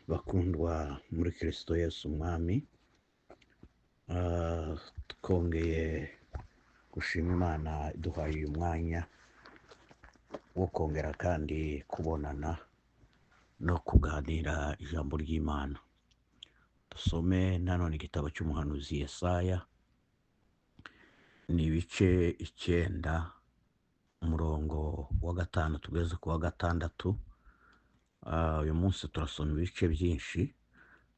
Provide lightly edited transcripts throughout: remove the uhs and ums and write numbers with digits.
Bakundwa muri Kristo Yesu Umwami, twongeye gushima Imana iduhaye uyu mwanya wo kongera kandi kubonana no kuganira ijambo ry'Imana. Dusome nanone igitabo cy'umuhanuzi Yesaya, ni ibice 9 umurongo wa 5 tugeze ku wa 6. Uyu munsi turasoma ibice byinshi,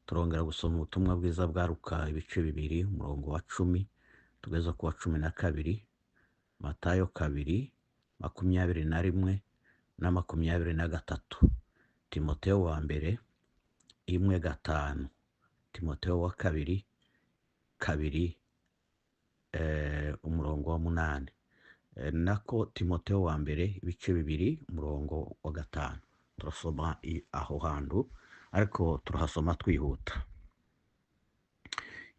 turongera gusoma ubutumwa bwiza bwa Luka ibice 2 umurongo wa 10 tugeze ku wa 12, Matayo 2 21 na 23, Timoteyo wa mbere 1:5, Timoteyo wa kabiri 2 umurongo wa 8, nako Timoteyo wa mbere ibice 2 umurongo wa 5. Turasoma aho hantu ariko turahasoma twihuta.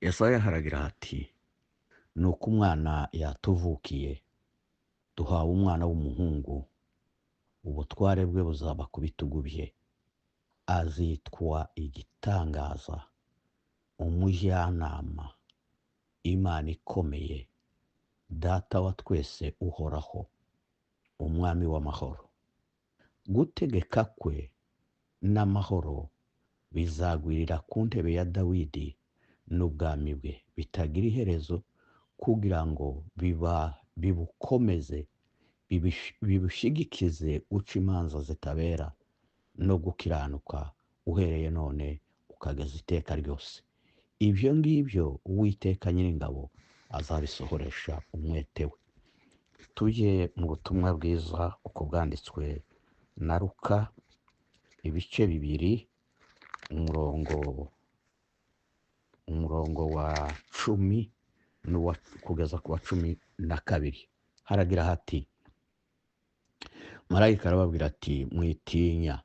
Yesaya haragira ati: nuko umwana yatuvukiye, duhawe umwana w'umuhungu, ubutware bwe buzaba ku bitugu bye, azitwa igitangaza, umujyanama, Imana ikomeye, Data wa twese uhoraho, umwami w'amahoro. Gutegeka kwe n'amahoro bizagwirira ku ntebe ya Dawidi n'ubwami bwe bitagira iherezo, kugira ngo bibukomeze, bibushigikize guca imanza zitabera no gukiranuka, uhereye none ukageza iteka ryose. Ibyo ngibyo Uwiteka Nyiringabo azabisohoresha umwete we. Tujye mu butumwa bwiza uko bwanditswe na Luka ibice 2 umurongo wa 10 n'uwa kugeza ku wa 12. Haragira hati: Marayika arababwira ati: mwitinya,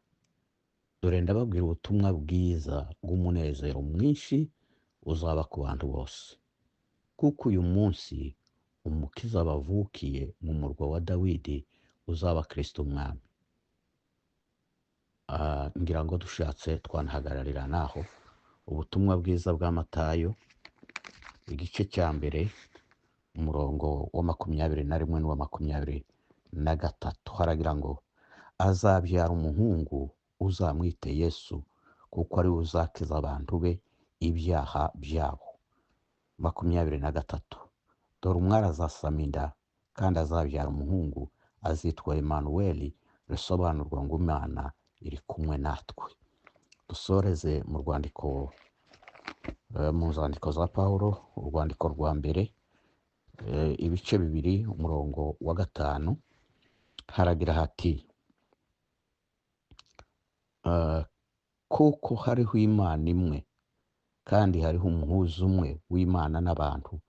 dore ndababwira ubutumwa bwiza bw'umunezero mwinshi uzaba ku bantu bose, kuko uyu munsi umukiza bavukiye mu murwa wa Dawidi uzaba Kristo Umwami. Ngira ngo dushatse twanahagararira naho. Ubutumwa bwiza bwa Matayo igice cya 1 umurongo wa 21 n'uwa 23, haragira ngo: azabyara umuhungu uzamwite Yesu, kuko ari we uzakiza abantu be ibyaha byabo. 23, dore umwari azasama inda kandi azabyara umuhungu, azitwa Emanuweli, risobanurwa ngo Imana iri kumwe natwe. Dusoreze mu rwandiko, mu nzandiko za Pawulo, urwandiko rwa mbere, ibice 2 umurongo wa 5, haragira hati: kuko hariho Imana imwe kandi hariho umuhuza umwe w'Imana n'abantu,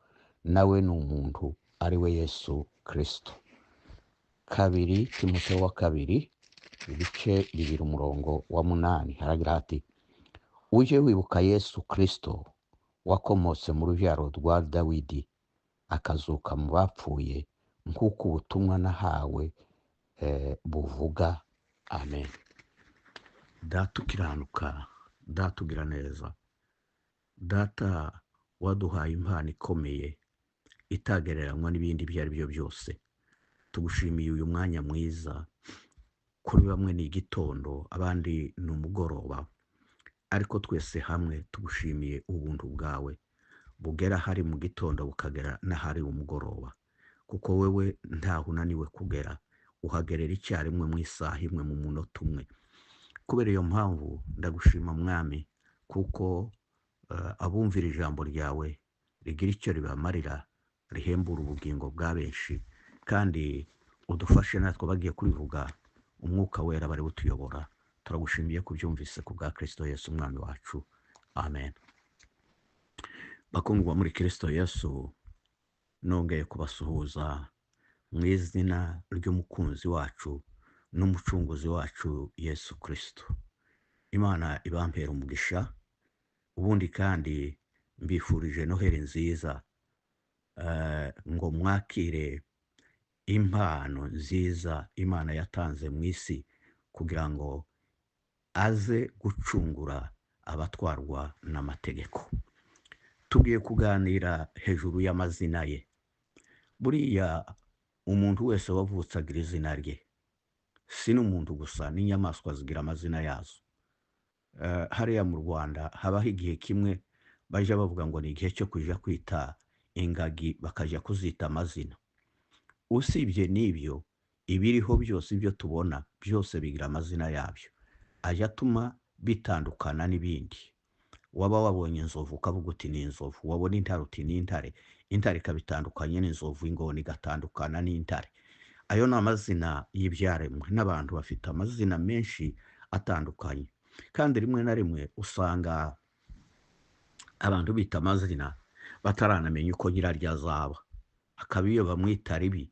nawe ni umuntu, ari we Yesu Kristo. 2 Timoteyo wa kabiri ibice 2 umurongo wa 8, haragira hati: ujye wibuka Yesu Kristo wakomotse mu rubyaro rwa Dawidi, akazuka mu bapfuye, nk'uko ubutumwa nahawe buvuga. Amen. Data ukiranuka, Data ugira neza, Data waduhaye impano ikomeye itagereranywa n'ibindi ibyo ari byo byose, tugushimiye uyu mwanya mwiza. Kuri bamwe ni igitondo, abandi ni umugoroba, ariko twese hamwe tugushimiye ubuntu bwawe bugera hari mu gitondo bukagera n'ahari umugoroba, kuko wewe ntaho unaniwe kugera, uhagerera icyarimwe mu isaha imwe, mu munota umwe. Kubera iyo mpamvu ndagushima Mwami, kuko abumvira ijambo ryawe rigira icyo ribamarira, rihembura ubugingo bwa benshi, kandi udufashe natwe bagiye kurivuga, umwuka wera bari butuyobora. Turagushimiye kubyumvise ku bwa Kristo Yesu Umwami wacu. Amen. Bakundwa muri Kristo Yesu, nongeye kubasuhuza mu izina ry'umukunzi wacu n'umucunguzi wacu Yesu Kristo. Imana ibampera umugisha. Ubundi kandi mbifurije Noheli nziza, ngo mwakire Impano nziza Imana yatanze mu isi kugira ngo aze gucungura abatwarwa n'amategeko. Tugiye kuganira hejuru y'amazina ye. Buriya umuntu wese wavutse agira izina rye, si n'umuntu gusa, n'inyamaswa zigira amazina yazo. Hariya mu Rwanda habaho igihe kimwe bajya bavuga ngo ni igihe cyo kujya kwita ingagi, bakajya kuzita amazina. Usibye n'ibyo, ibiriho byose, ibyo tubona byose bigira amazina yabyo, ajya atuma bitandukana n'ibindi. Waba wabonye inzovu ukavuga uti ni inzovu, wabona intare uti ni intare, intare ikaba itandukanye n'inzovu, ingona igatandukana n'intare. Ayo ni amazina y'ibyaremwe, n'abantu bafite amazina menshi atandukanye. Kandi rimwe na rimwe usanga abantu bita amazina bataranamenya uko nyiraryo azaba. Hakaba iyo bamwita ribi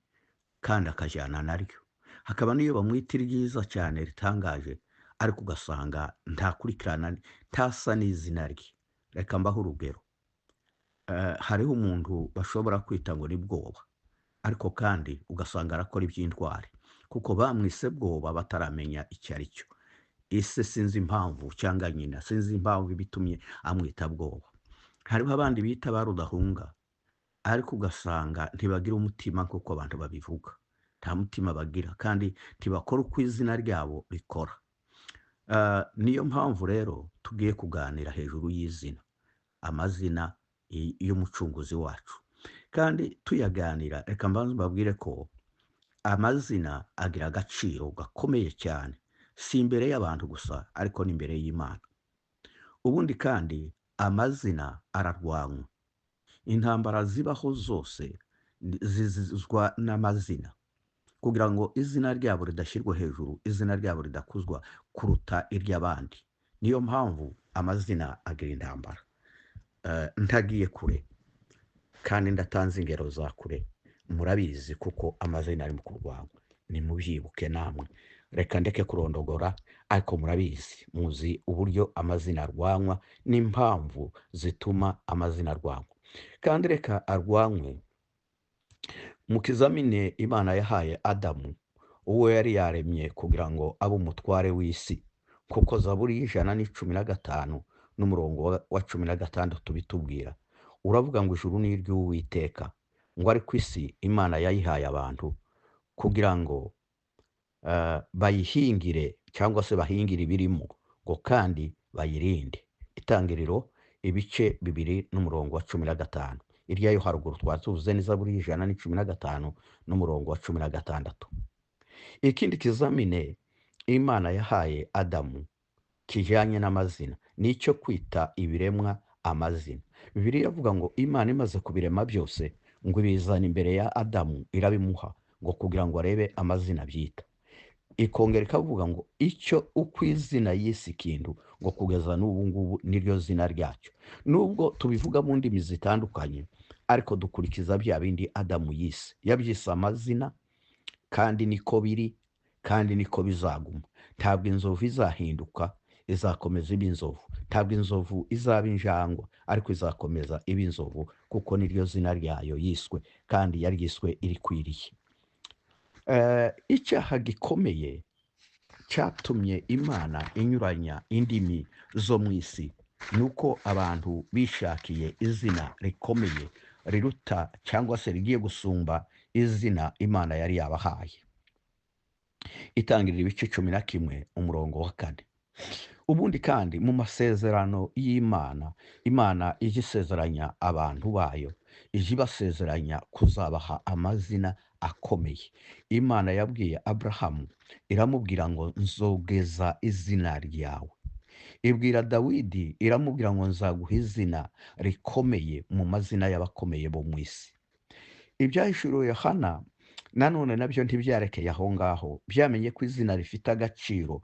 kandi akajyana naryo, hakaba n'iyo bamwita iryiza cyane ritangaje, ariko ugasanga ntakurikirana, ntasa n'izina rye. Reka mbahe urugero. Hariho umuntu bashobora kwita ngo ni Bwoba, ariko kandi ugasanga arakora iby'intwari, kuko bamwise Bwoba bataramenya icyo ari cyo. Ese sinzi impamvu, cyangwa nyina sinzi impamvu ibitumye amwita Bwoba. Hariho abandi bita ba Rudahunga, ariko ugasanga ntibagira umutima nk'uko abantu babivuga, nta mutima bagira kandi ntibakora uko izina ryabo rikora. Niyo mpamvu rero tugiye kuganira hejuru y'izina, amazina y'umucunguzi wacu. Kandi tuyaganira, reka mbanze mbabwire ko amazina agira agaciro gakomeye cyane, si imbere y'abantu gusa, ariko n'imbere y'Imana. Ubundi kandi amazina ararwanywa. Intambara zibaho zose zizizwa n'amazina, kugira ngo izina ryabo ridashyirwa hejuru, izina ryabo ridakuzwa kuruta iry'abandi. Niyo mpamvu amazina agira intambara. Ntagiye kure kandi ndatanze ingero za kure, murabizi kuko amazina ari mu kurwanywa, nimubyibuke namwe. Reka ndeke kurondogora, ariko murabizi, muzi uburyo amazina arwanywa n'impamvu zituma amazina arwanywa. Kandi reka arwanywe mu kizamini Imana yahaye Adamu, uwo yari yaremye kugira ngo abe umutware w'isi, kuko Zaburi y'115 n'umurongo wa 16 bitubwira, uravuga ngo ijuru ni iry'Uwiteka, ngo ariko isi Imana yayihaye abantu kugira ngo bayihingire, cyangwa se bahingire ibirimo, ngo kandi bayirinde. Itangiriro ibice 2 n'umurongo wa 15. Irya yo haruguru twatuvuze ni Zaburi y'115 n'umurongo wa 16. Ikindi kizamine Imana yahaye Adamu kijyanye n'amazina ni icyo kwita ibiremwa amazina. Bibiliya iravuga ngo Imana imaze kubirema byose ngo ibizana imbere ya Adamu irabimuha, ngo kugira ngo arebe amazina abyita. Ikongera ikavuga ngo icyo uko izina y'isi kintu, ngo kugeza n'ubu ngubu niryo zina ryacyo. Nubwo tubivuga mu ndimi zitandukanye, ariko dukurikiza bya bindi Adamu yise. Yabyise amazina, kandi niko biri, kandi niko bizaguma. Ntabwo inzovu izahinduka, izakomeza iba inzovu. Ntabwo inzovu izaba injangwa, ariko izakomeza iba inzovu, kuko niryo zina ryayo yiswe, kandi yaryiswe irikwiriye. Icyaha gikomeye cyatumye Imana inyuranya indimi zo mu isi ni uko abantu bishakiye izina rikomeye riruta cyangwa se rigiye gusumba izina Imana yari yabahaye. Itangirira ibice 11 umurongo wa 4. Ubundi kandi mu masezerano y'Imana, Imana ijya isezeranya abantu bayo, ijya ibasezeranya kuzabaha amazina akomeye. Imana yabwiye Abrahamu iramubwira ngo nzogeza izina ryawe. Ibwira Dawidi iramubwira ngo nzaguha izina rikomeye mu mazina y'abakomeye bo mu isi. Ibyahishuriwe Yohana nanone nabyo ntibyarekeye aho ngaho, byamenye ko izina rifite agaciro.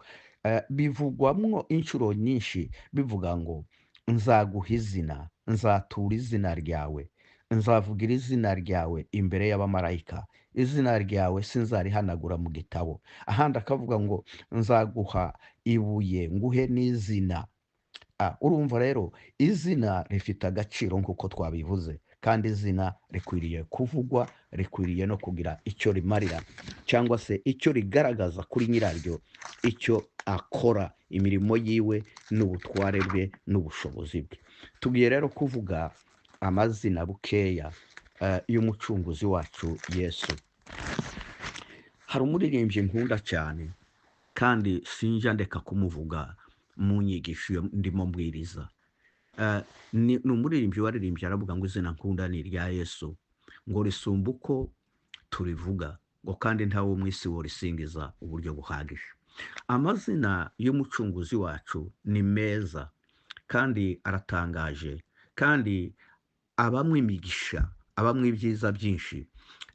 Bivugwamwo inshuro nyinshi bivuga ngo nzaguha izina, nzatura izina ryawe, nzavugira izina ryawe imbere y'abamarayika, izina ryawe sinzarihanagura mu gitabo. Ahandi akavuga ngo nzaguha ibuye nguhe n'izina. Urumva rero izina rifite agaciro nk'uko twabivuze, Kandi izina rikwiriye kuvugwa, rikwiriye no kugira icyo rimarira cyangwa se icyo rigaragaza kuri nyiraryo, icyo akora, imirimo yiwe n'ubutware bwe n'ubushobozi bwe. Tugiye rero kuvuga amazina bukeya y'umucunguzi wacu Yesu. Hari umuririmbyi nkunda cyane kandi sinjya ndeka kumuvuga mu nyigisho iyo ndimo mbwiriza. Ni umuririmbyi waririmbye aravuga ngo izina nkunda ni irya Yesu, ngo risumba uko turivuga, ngo kandi ntawe wo mu isi worisingiza uburyo buhagije. Amazina y'umucunguzi wacu ni meza kandi aratangaje, kandi abamwo imigisha, abamwo ibyiza byinshi,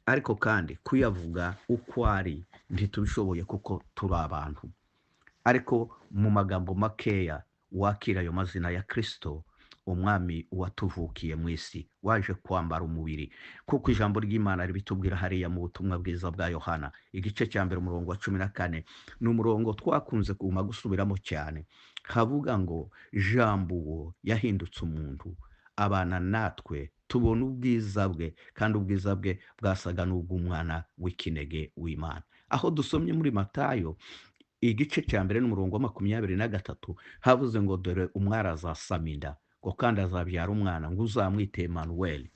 ariko kandi kuyavuga uko ari ntitubishoboye kuko turi abantu. Ariko mu magambo makeya wakira ayo mazina ya Kristo, umwami watuvukiye mu isi, waje kwambara umubiri, kuko ijambo ry'Imana ribitubwira hariya mu butumwa bwiza bwa Yohana igice cya 1 umurongo wa 14. Ni umurongo twakunze kuguma gusubiramo cyane, havuga ngo jambo uwo yahindutse umuntu abana natwe, tubona ubwiza bwe, kandi ubwiza bwe bwasaga n'ubw'umwana w'ikinege w'Imana. Aho dusomye muri Matayo igice cya 1 n'umurongo wa 23, havuze ngo dore umwari azasama inda, ngo kandi azabyara umwana, ngo uzamwite Emmanuel,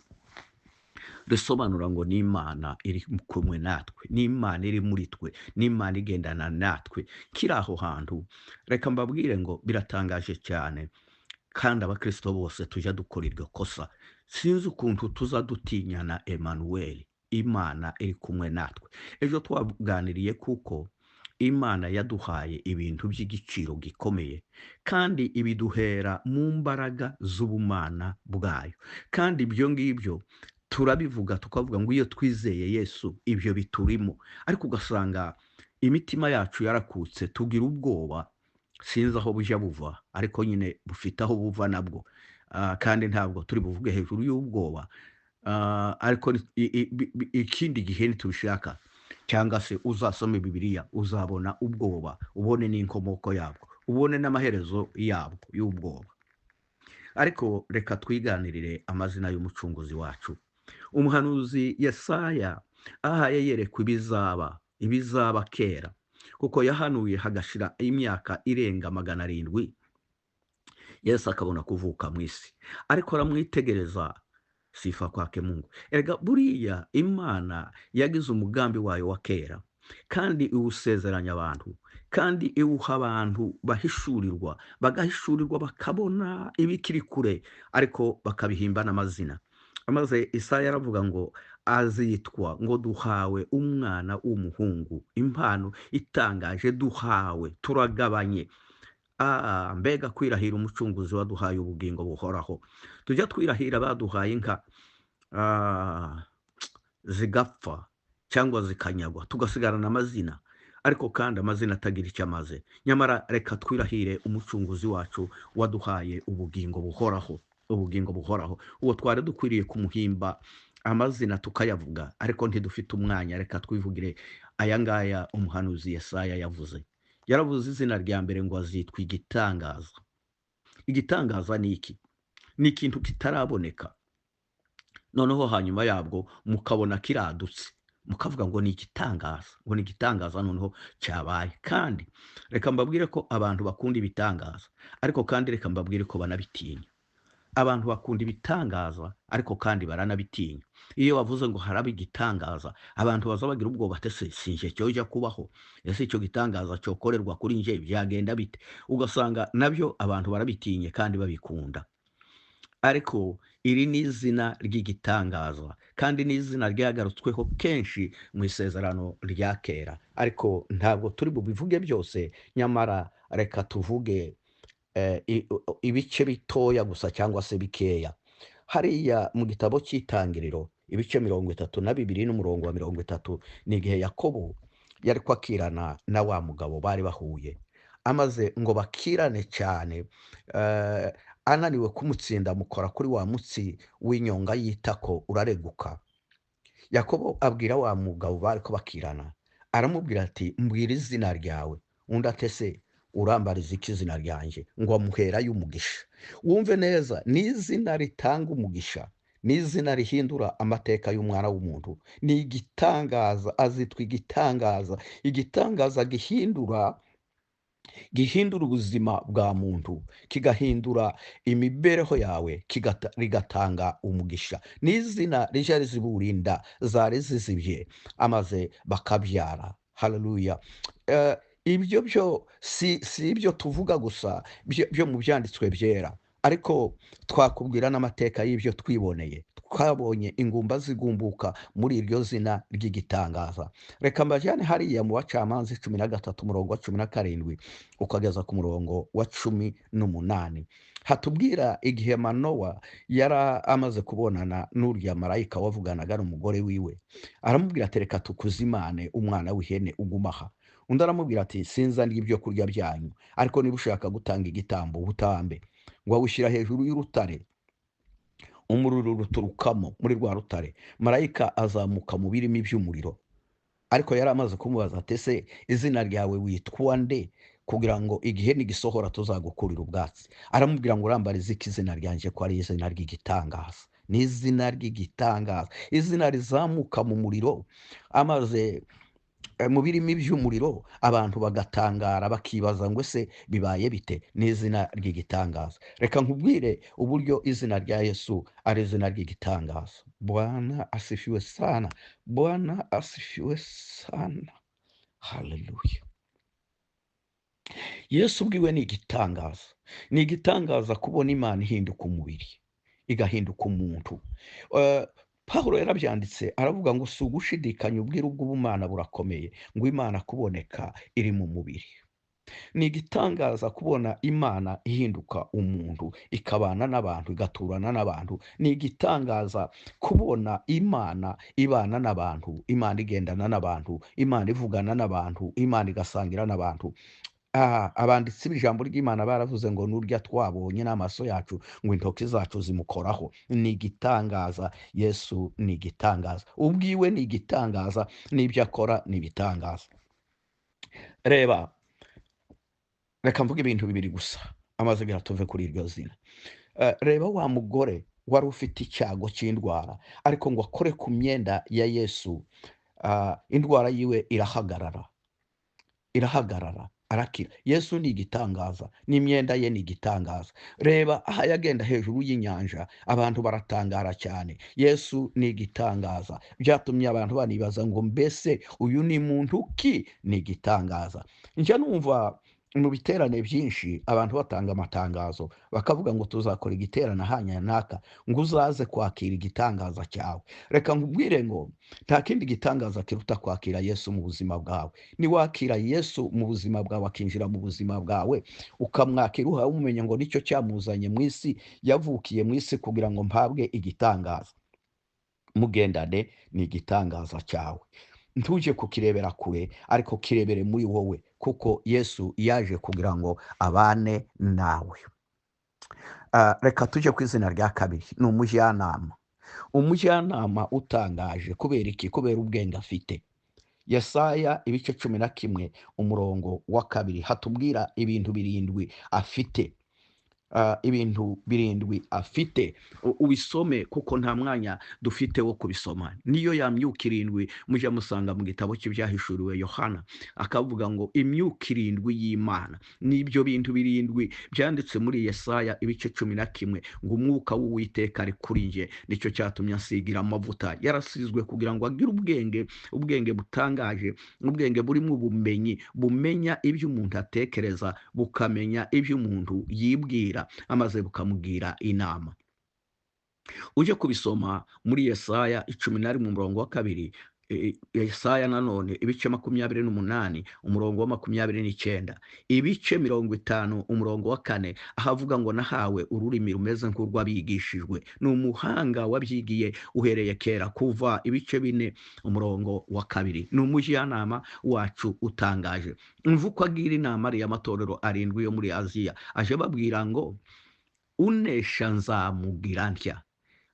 risobanura ngo ni Imana iri kumwe natwe, ni Imana iri muri twe, ni Imana igendana natwe. Kiri aho hantu, reka mbabwire ngo biratangaje cyane, kandi abakristo bose tujya dukora iryo kosa. Sinzi ukuntu tuza dutinyana Emmanuel, Imana iri kumwe natwe. Ejo twaganiriye kuko Imana yaduhaye ibintu by'igiciro gikomeye, kandi ibiduhera mu mbaraga z'ubumana bwayo. Kandi ibyo ngibyo turabivuga tukavuga ngo iyo twizeye Yesu ibyo biturimo, ariko ugasanga imitima yacu yarakutse, tugira ubwoba. Sinzi aho bujya buva, ariko nyine bufite aho buva nabwo. Kandi ntabwo turi buvuge hejuru y'ubwoba, ariko ikindi gihe nitubishaka, cyangwa se uzasome Bibiliya uzabona ubwoba, ubone n'inkomoko yabwo, ubone n'amaherezo yabwo y'ubwoba. Ariko reka twiganirire amazina y'umucunguzi wacu. Umuhanuzi Yesaya ahaye yerekwa ibizaba kera, kuko yahanuye hagashira imyaka irenga 700 Yesu akabona kuvuka mu isi. Ariko aramwitegereza, sifa kwake Mungu. Erega buriya Imana yagize umugambi wayo wa kera, kandi iwusezeranya abantu, kandi iwuha abantu bahishurirwa, bagahishurirwa bakabona ibikiri kure, ariko bakabihimba n'amazina. Maze Isaya aravuga ngo azitwa ngo duhawe umwana w'umuhungu, impano itangaje duhawe, turagabanye. Mbega kwirahira umucunguzi waduhaye ubugingo buhoraho. Tujya twirahira baduhaye inka, zigapfa cyangwa zikanyagwa, tugasigarana amazina, ariko kandi amazina atagira icyo amaze. Nyamara reka twirahire umucunguzi wacu waduhaye ubugingo buhoraho, ubugingo buhoraho. Uwo twari dukwiriye kumuhimba amazina tukayavuga, ariko ntidufite umwanya. Reka twivugire aya ngaya umuhanuzi Yesaya yavuze. Yaravuze izina rya mbere ngo azitwa igitangaza. Igitangaza ni iki? Ni ikintu kitaraboneka, noneho hanyuma yabwo mukabona kiradutse, mukavuga ngo ni igitangaza, ngo ni igitangaza noneho cyabaye. Kandi reka mbabwire ko abantu bakunda ibitangaza, ariko kandi reka mbabwire ko banabitinya. Abantu bakunda ibitangaza, ariko kandi baranabitinya. Iyo bavuze ngo haraba igitangaza, abantu baza bagira ubwoba, ati ese sinje cyoja kubaho, ese icyo gitangaza cyokorerwa kuri nje byagenda bite? Ugasanga nabyo abantu barabitinye kandi babikunda. Ariko iri ni izina ry'igitangaza, kandi ni izina ryagarutsweho kenshi mu isezerano rya kera, ariko ntabwo turi bubivuge byose. Nyamara reka tuvuge ibice bitoya gusa cyangwa se bikeya. Hariya mu gitabo cy'Itangiriro ibice 32 n'umurongo wa 30, ni igihe Yakobo yari kwakirana na wa mugabo bari bahuye, amaze ngo bakirane cyane, ananiwe kumutsinda amukora kuri wa mutsi w'inyonga y'itako urareguka. Yakobo abwira wa mugabo bari ko bakirana, aramubwira ati mbwira izina ryawe. Undi ati ese urambariza iki izina ryanjye? Ngo amuherayo umugisha. Wumve neza, ni izina ritanga umugisha, Ni izina rihindura amateka y'umwana w'umuntu. Ni igitangaza, azitwa igitangaza, igitangaza gihindura ubuzima bwa muntu, kigahindura imibereho yawe, rigatanga umugisha. Ni izina rija rizibura inda zari zizibye, amaze bakabyara. Haleluya! Ibyo byo si ibyo tuvuga gusa byo mu byanditswe byera, ariko twakubwira n'amateka y'ibyo twiboneye. Twabonye ingumba zigumbuka muri iryo zina ry'igitangaza. Reka mbajyane hariya mu Bacamanza 13, umurongo wa 17 ukageza ku murongo wa 18. Hatubwira igihe Manowa yari amaze kubonana n'uriya marayika wavuganaga n'umugore wiwe, aramubwira ati reka tukuzimane umwana w'ihene uguma aha. Undi aramubwira ati sinza ndya ibyo kurya byanyu, ariko niba ushaka gutanga igitambo ubutambe. Ngo awushyira hejuru y'urutare, umuriro ruturukamo muri rwa rutare, marayika azamuka mu birimi by'umuriro. Ariko yari amaze kumubaza ati ese izina ryawe witwa nde, kugira ngo igihe nigisohora tuzagukurira ubwatsi. Aramubwira ngo urambarize iki izina ryanjye ko ari izina ry'igitangaza. Ni izina ry'igitangaza, izina rizamuka mu muriro, amaze mu birimi by'umuriro, abantu bagatangara bakibaza ngo ese bibaye bite? Ni izina ry'igitangaza. Reka nkubwire uburyo izina rya Yesu ari izina ry'igitangaza. Bwana asifiwe sana, Bwana asifiwe sana, haleluya. Yesu ubwiwe ni igitangaza. Ni igitangaza kubona Imana ihinduka umubiri, igahinduka umuntu. Pawulo yarabyanditse aravuga ngo si ugushidikanya ubwiru bw'ubumana burakomeye, ngo Imana kuboneka iri mu mubiri. Ni igitangaza kubona Imana ihinduka umuntu, ikabana n'abantu, igaturana n'abantu. Ni igitangaza kubona Imana ibana n'abantu, Imana igendana n'abantu, Imana ivugana n'abantu, Imana igasangira n'abantu. Abanditsi b'ijambo ry'Imana baravuze ngo nurya twabonye n'amaso yacu, ngo intoki zacu zimukoraho. Ni igitangaza, Yesu ni igitangaza, ubwiwe ni igitangaza, n'ibyo akora ni ibitangaza. Reba, reka mvuge ibintu bibiri gusa, amaze kugira tuve kuri iryo zina. Reba wa mugore wari ufite icyago cy'indwara, ariko ngo akore ku myenda ya Yesu, indwara yiwe irahagarara, irahagarara, arakira. Yesu ni igitangaza, n'imyenda ye ni igitangaza. Reba aho yagenda hejuru y'inyanja, abantu baratangara cyane. Yesu ni igitangaza, byatumye abantu banibaza ngo mbese uyu ni muntu ki? Ni igitangaza. Njya numva mu biterane byinshi abantu batanga amatangazo, bakavuga ngo tuzakora igiterane ahanya naka, ngo uzaze kwakira igitangaza cyawe. Reka nkubwire ngo nta kindi gitangaza kiruta kwakira Yesu mu buzima bwawe. Niwakira Yesu mu buzima bwawe, akinjira mu buzima bwawe, ukamwakira uhawe umumenya ngo nicyo cyamuzanye mu isi, yavukiye mu isi kugira ngo mpabwe igitangaza. Mugendane ni igitangaza cyawe. Ntuje kukirebera kure, ariko kirebere muri wowe, kuko Yesu yaje kugira ngo abane nawe. Reka tujye ku izina rya kabiri, ni umujyanama. Umujyanama utangaje. Kubera iki? Kubera ubwenge afite. Yesaya ibice 11 umurongo wa 2 hatubwira ibintu birindwi afite. Ibintu birindwi afite. Ubisome kuko nta mwanya dufite wo kubisoma. Niyo ya myuka irindwi mujya musanga mu gitabo cy'ibyahishuriwe Yohana, akavuga ngo imyuka irindwi y'Imana. Nibyo bintu birindwi byanditse muri Yesaya ibice 11, ngo umwuka w'Uwiteka ari kuri njye, nicyo cyatumye asigira amavuta. Yarasizwe kugira ngo agire ubwenge, ubwenge butangaje, ubwenge burimo ubumenyi, bumenya ibyo umuntu atekereza, bukamenya ibyo umuntu yibwira, amaze bukamubwira inama. Uje kubisoma muri Yesaya 11 umurongo wa 2, Yesaya nanone ibice 28 umurongo wa 29, ibice 50 umurongo wa 4, ahavuga ngo nahawe ururimi rumeze nk'urw'abigishijwe. Ni umuhanga wabyigiye uhereye kera, kuva ibice 4 umurongo wa 2. Ni umujyanama wacu utangaje. Umva uko agira inama ariya matorero arindwi yo muri Aziya, aje babwira ngo unesha nzamugira ntya.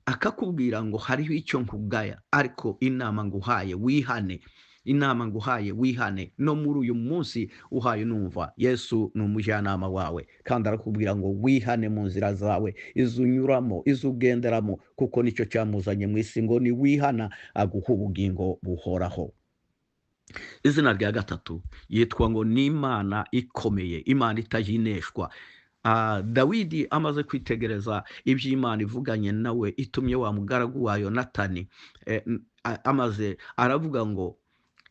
Akakubwira ngo hariho icyo nkugaya, ariko inama nguhaye wihane. Inama nguhaye, wihane. No muri uyu munsi uhaye unumva, Yesu ni umujyanama wawe, kandi arakubwira ngo wihane mu nzira zawe, izo unyuramo, izo ugenderamo, kuko nicyo cyamuzanye mu isi, ngo ni wihana aguha ubugingo buhoraho. Izina rya gatatu yitwa ngo ni Imana ikomeye, Imana itajineshwa. Dawidi amaze kwitegereza iby'Imana ivuganye nawe itumye wa mugaragu wayo Natani, amaze aravuga ngo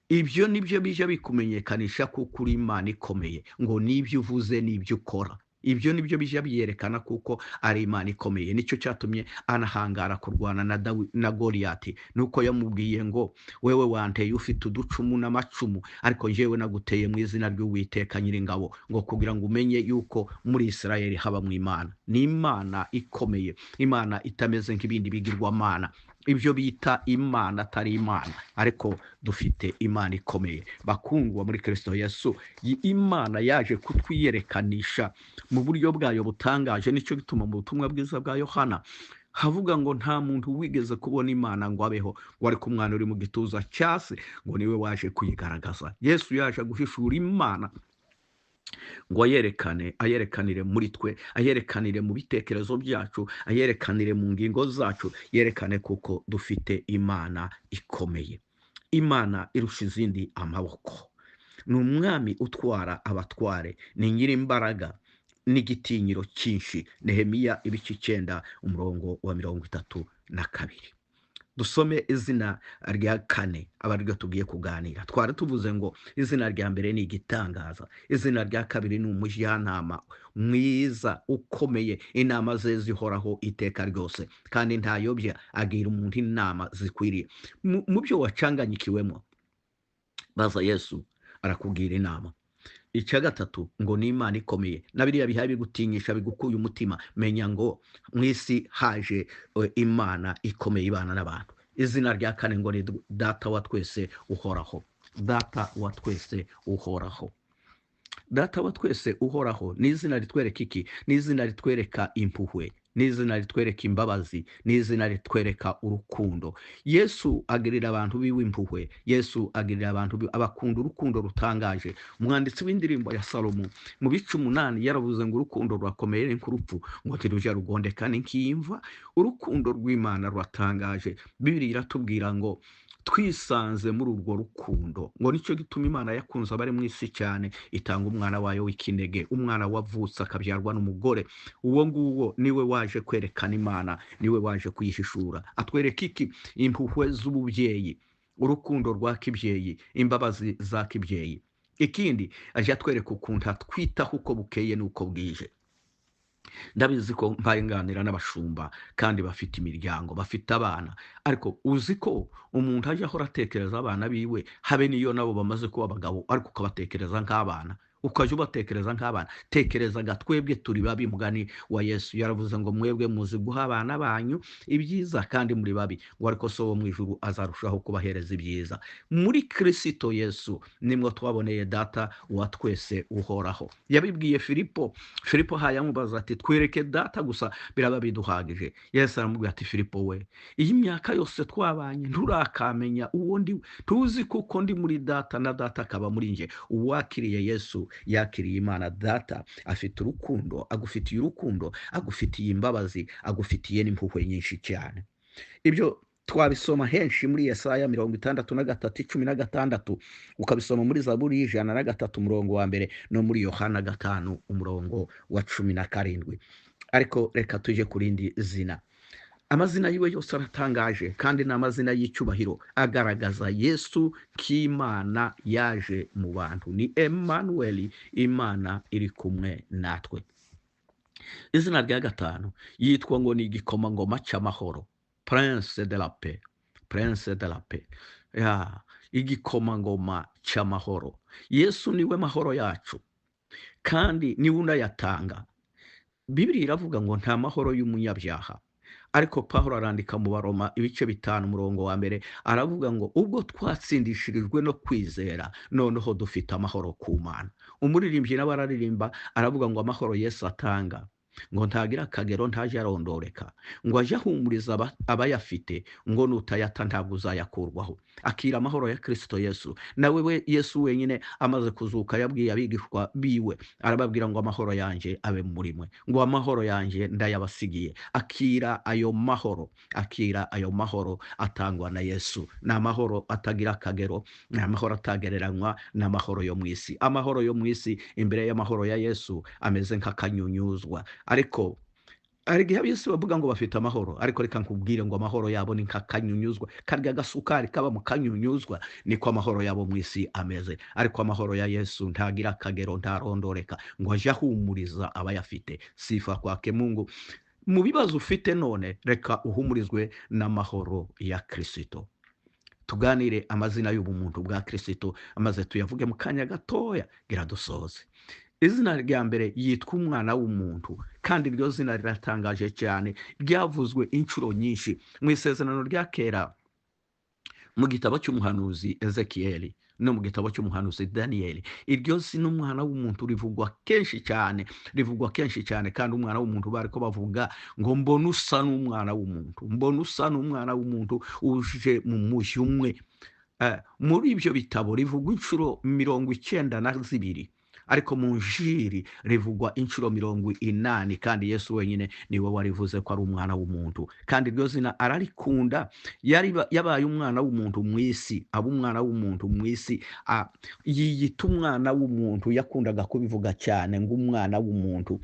ibyo nibyo bijya bikumenyekanisha kuko uri Imana ikomeye, ngo n'ibyo uvuze n'ibyo ukora, ibyo nibyo bijya byerekana kuko ari Imana ikomeye. Nicyo cyatumye anahangara kurwana na Goliyati, nuko yamubwiye ngo wewe wanteye ufite uducumu n'amacumu, ariko njyewe naguteye mu izina ry'Uwiteka Nyiringabo, ngo kugira ngo umenye yuko muri Isirayeli haba mu Imana. Ni Imana ikomeye, Imana itameze nk'ibindi bigirwamana, ibyo bita Imana atari Imana, ariko dufite Imana ikomeye. Bakundwa muri Kristo Yesu, Imana yaje kutwiyerekanisha mu buryo bwayo butangaje. Nicyo gituma mu butumwa bwiza bwa Yohana havuga ngo nta muntu wigeze kubona Imana ngo abeho, ngo ariko umwana uri mu gituza cya se ngo niwe waje kuyigaragaza. Yesu yaje guhishura Imana ngo ayerekane, ayerekanire muri twe, ayerekanire mu bitekerezo byacu, ayerekanire mu ngingo zacu, yerekane kuko dufite Imana ikomeye, Imana irusha izindi amaboko. Ni umwami utwara abatware, ni nyirimbaraga n'igitinyiro cyinshi. Nehemiya ibice 9 umurongo wa 32. Dusome izina rya kane aba ariryo tugiye kuganira. Twari tuvuze ngo izina rya mbere ni igitangaza, izina rya kabiri ni umujyanama mwiza ukomeye, inama ze zihoraho iteka ryose, kandi ntayobya, agira umuntu inama zikwiriye. Mu byo wacanganyikiwemo, baza Yesu arakubwira inama. Icya gatatu ngo ni Imana ikomeye, na biriya bihaye bigutinyisha bigukuye umutima, menya ngo mu isi haje Imana ikomeye ibana n'abantu. Izina rya kane ngo ni Data wa twese uhoraho. Data wa twese uhoraho. Data wa twese uhoraho ni izina ritwereka iki? Ni izina ritwereka impuhwe, ni izina ritwereka imbabazi, ni izina ritwereka urukundo. Yesu agirira abantu biwe impuhwe, Yesu agirira abantu biwe, abakunda urukundo rutangaje. Umwanditsi w'indirimbo ya Salomo mu bice 8 yaravuze ngo urukundo rurakomeye nk'urupfu, ngo ntirujya rugondeka ni nk'imva. Urukundo rw'Imana ruratangaje. Bibiliya iratubwira ngo twisanze muri urwo rukundo, ngo nicyo gituma Imana yakunze abari mu isi cyane, itanga umwana wayo w'ikinege, umwana wavutse akabyarwa n'umugore. Uwo nguwo niwe waje kwerekana Imana, niwe waje kuyihishura. Atwereka iki? Impuhwe z'ububyeyi, urukundo rwa kibyeyi, imbabazi za kibyeyi. Ikindi aje atwereka ukuntu atwitaho uko bukeye n'uko bwije. Ndabizi ko mbaye nganira n'abashumba kandi bafite imiryango, bafite abana, ariko uzi ko umuntu ajya ahora atekereza abana biwe, habe niyo nabo bamaze kuba abagabo, ariko ukabatekereza nk'abana, ukajya ubatekereza nk'abana. Tekerezaga twebwe turi babi, mugani wa Yesu yaravuze ngo mwebwe muzi guha abana banyu ibyiza kandi muri babi, ngo ariko so wo mu ijuru azarushaho kubahereza ibyiza. Muri Kristo Yesu nimwo twaboneye Data wa twese uhoraho. Yabibwiye Filipo, Filipo hayamubaza ati twereke Data gusa biraba biduhagije. Yesu aramubwira ati Filipo we, iyi myaka yose twabanye nturakamenya uwo ndi, tuzi kuko ndi muri Data na Data akaba muri nje. Uwakiriye Yesu yakiriye Imana Data, afite urukundo, agufitiye urukundo, agufitiye imbabazi, agufitiye n'impuhwe nyinshi cyane. Ibyo twabisoma henshi muri Yesaya 63:16, ukabisoma muri Zaburi 103 umurongo wa 1, no muri Yohana 5 umurongo wa 17. Ariko reka tujye ku rindi zina. Amazina yiwe yose aratangaje kandi ni amazina y'icyubahiro agaragaza Yesu nk'Imana yaje mu bantu. Ni Emmanuel, Imana iri kumwe natwe. Izina rya gatanu yitwa ngo ni igikomangoma cy'amahoro, Prince de la Paix, Prince de la Paix. Ya, igikomangoma cy'amahoro. Yesu niwe mahoro yacu kandi niwe unayatanga. Bibiliya iravuga ngo nta mahoro y'umunyabyaha. Ariko Pawulo arandika mu Baroma ibice 5 umurongo wa 1 aravuga ngo ubwo twatsindishirijwe no kwizera noneho dufite amahoro ku Mana. Umuririmbyi nawe araririmba aravuga ngo amahoro Yesu atanga Ngo ntagira akagero, ntaje arondoreka, ngo aje ahumuriza abayafite, ngo nutayata ntabwo uzayakurwaho. Akira amahoro ya Kristo Yesu. Nawe we Yesu wenyine amaze kuzuka yabwiye abigishwa biwe, arababwira ngo amahoro yanjye abe muri mwe, ngo amahoro yanjye ndayabasigiye. Akira ayo mahoro, akira ayo mahoro atangwa na Yesu. Ni amahoro atagira akagero, ni amahoro atagereranywa n'amahoro yo mu isi. Amahoro yo mu isi imbere y'amahoro ya Yesu ameze nk'akanyunyuzwa. Ariko hari igihe ab'isi bavuga ngo bafite amahoro, ariko reka nkubwire ngo amahoro yabo ni nk'akanyunyuzwa, karya gasukari kaba mu kanyunyuzwa, niko amahoro yabo mu isi ameze. Ariko amahoro ya Yesu ntagira akagero, ntarondoreka, ngo aje ahumuriza abayafite. Sifa kwake Mungu. Mu bibazo ufite none, reka uhumurizwe n'amahoro ya Kristo. Tuganire amazina y'ubumuntu bwa Kristo, amaze tuyavuge mu kanya gatoya gira dusoze. Izina rya mbere yitwa umwana w'umuntu, kandi iryo zina riratangaje cyane, ryavuzwe inshuro nyinshi mu isezerano rya kera, mu gitabo cy'umuhanuzi Ezekiyeli no mu gitabo cy'umuhanuzi Daniyeli. Iryo zina umwana w'umuntu rivugwa kenshi cyane, rivugwa kenshi cyane. Kandi umwana w'umuntu bari ko bavuga ngo mbona usa n'umwana w'umuntu, mbona usa n'umwana w'umuntu uje mu mujyi umwe. Muri ibyo bitabo rivugwa inshuro 92, ariko mu njiri rivugwa inshuro 80. Kandi Yesu wenyine niwe warivuze ko ari umwana w'umuntu, kandi iryo zina ararikunda. Yabaye umwana w'umuntu mu isi, aba umwana w'umuntu mu isi, yiyita umwana w'umuntu. Yakundaga kubivuga cyane ngo umwana w'umuntu.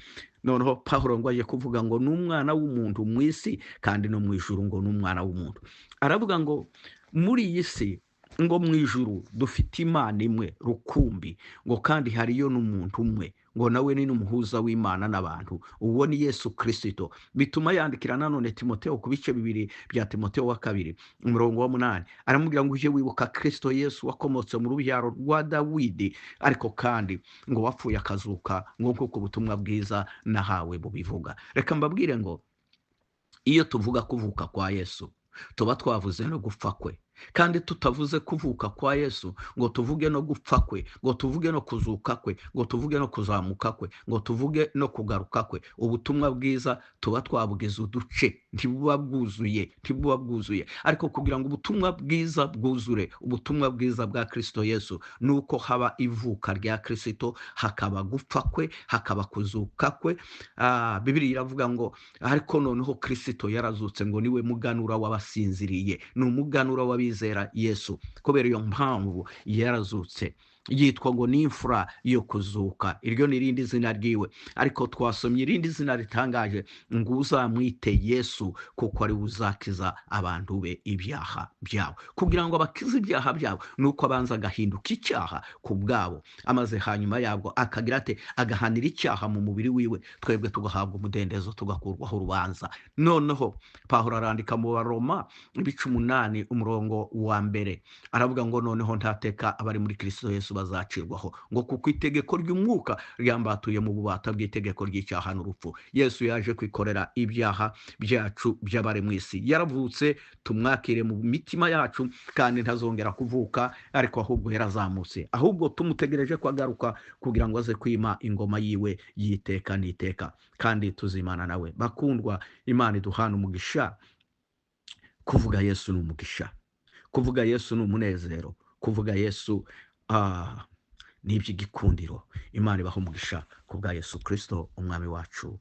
Noneho Pawulo ngo aje kuvuga ngo ni umwana w'umuntu mu isi, kandi no mu ijuru ngo ni umwana w'umuntu. Aravuga ngo muri iyi si, ngo mu ijuru dufite Imana imwe rukumbi, ngo kandi hariyo n'umuntu umwe, ngo nawe ni n'umuhuza w'Imana n'abantu, uwo ni Yesu Kristo. Bituma yandikira nanone Timoteo ku bice 2 bya Timoteo wa kabiri umurongo wa 8, aramubwira ngo ujye wibuka Kristo Yesu wakomotse mu rubyaro rwa Dawidi, ariko kandi ngo wapfuye akazuka, ngo nk'uko ubutumwa bwiza nahawe bubivuga. Reka mbabwire ngo iyo tuvuga kuvuka kwa Yesu tuba twavuze no gupfa kwe, kandi tutavuze kuvuka kwa Yesu ngo tuvuge no gupfa kwe, ngo tuvuge no kuzuka kwe, ngo tuvuge no kuzamuka kwe, ngo tuvuge no kugaruka kwe, ubutumwa bwiza tuba twabugize uduce, ntibuba bwuzuye, ntibuba bwuzuye. Ariko kugira ngo ubutumwa bwiza bwuzure, ubutumwa bwiza bwa Kristo Yesu, nuko haba ivuka rya Kristo, hakaba gupfa kwe, hakaba kuzuka kwe. Bibiliya iravuga ngo ariko noneho Kristo yarazutse, ngo niwe muganura w'abasinziriye, ni umuganura w'abizera Yesu. Kubera iyo mpamvu yarazutse, yitwa ngo ni imfura yo kuzuka. Iryo ni irindi zina ryiwe. Ariko twasomye irindi zina ritangaje, ngo uzamwite Yesu kuko ari we uzakiza abantu be ibyaha byabo. Kugira ngo abakize ibyaha byabo nuko abanza agahinduka icyaha ku bwabo, amaze hanyuma yabwo akagira ate? Agahanira icyaha mu mubiri wiwe, twebwe tugahabwa umudendezo, tugakurwaho urubanza. Noneho Pawulo arandika mu Baroma ibice 8 umurongo wa 1, aravuga ngo noneho ntateka abari muri Kristo Yesu bazacirwaho, ngo kuko itegeko ry'umwuka ryambatuye mu bubata bw'itegeko ry'icyaha n'urupfu. Yesu yaje kwikorera ibyaha byacu by'abari mu isi. Yaravutse, tumwakire mu mitima yacu, kandi ntazongera kuvuka, ariko ahubwo yarazamutse. Ahubwo tumutegereje ko agaruka kugira ngo aze kwima ingoma yiwe y'iteka n'iteka, kandi tuzimana nawe. Bakundwa, Imana iduhana umugisha. Kuvuga Yesu ni umugisha, kuvuga Yesu ni umunezero, kuvuga Yesu ni iby'igikundiro. Imana ibaha umugisha ku bwa Yesu Kristo umwami wacu.